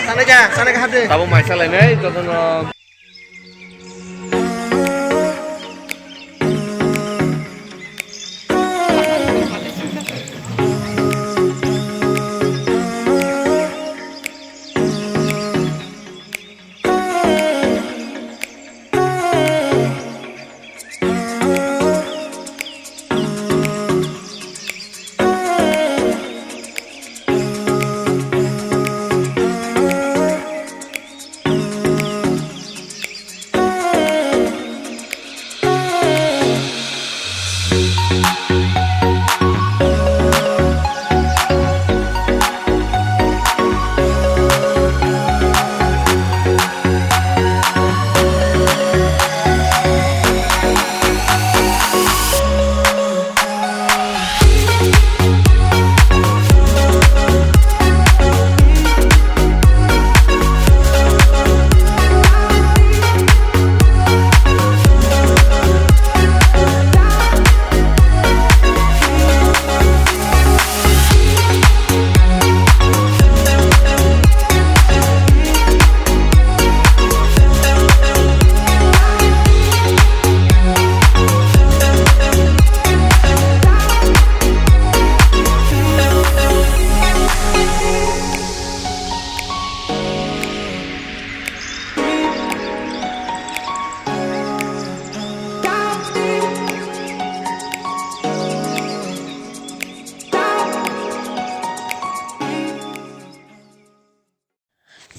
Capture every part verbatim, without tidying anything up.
Sana kya? Sana kya hapde? Tabuk mai salainai jotono.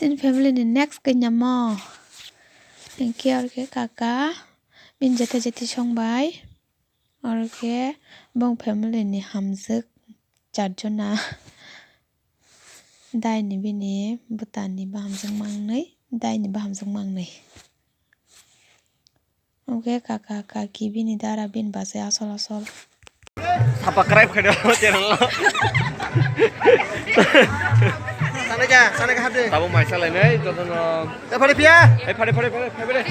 Chini family ni next kanya mo. Hinkhe oro khe kaka, bini jete jete song bai. Oro khe bong family ni hamjwk charjona. Dai ni bini bwta ni bo hamjwk mangnwi, dai ni bo hamjwk mangnwi. Oke kaka kaki bini dara bini bachai asol asol. Subscribe khaidi o channel o. Sana kya? Sana kya hapde? Tabuk mai salainai jotono. Eh, phari phiya? Eh, phari, phari, phari, phari, phari.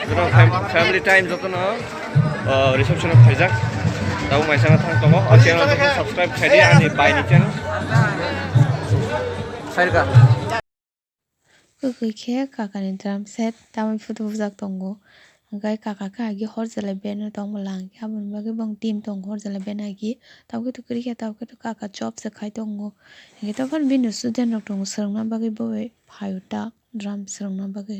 Jotono fam-, family time jotono, uh, reception o khaijak. Tabuk mai sana thang tongo. O channel jotono subscribe khaidi ani bai ni channel. Khairka. Kwkwi khe kakani drum set tamwi phutu bujak tongo. Hwnkhe kaka khe agi hor jelai band no tongma lang khe aboni bagwi bong team tongo hor jelai band agi. Tabukhe to kwrwi khe tabukhe to kaka job se khai tongo. Hwnkhe tei phano bini student rok tongo swrwngna bagwi bo bai phaio ta drum swrwngna bagwi.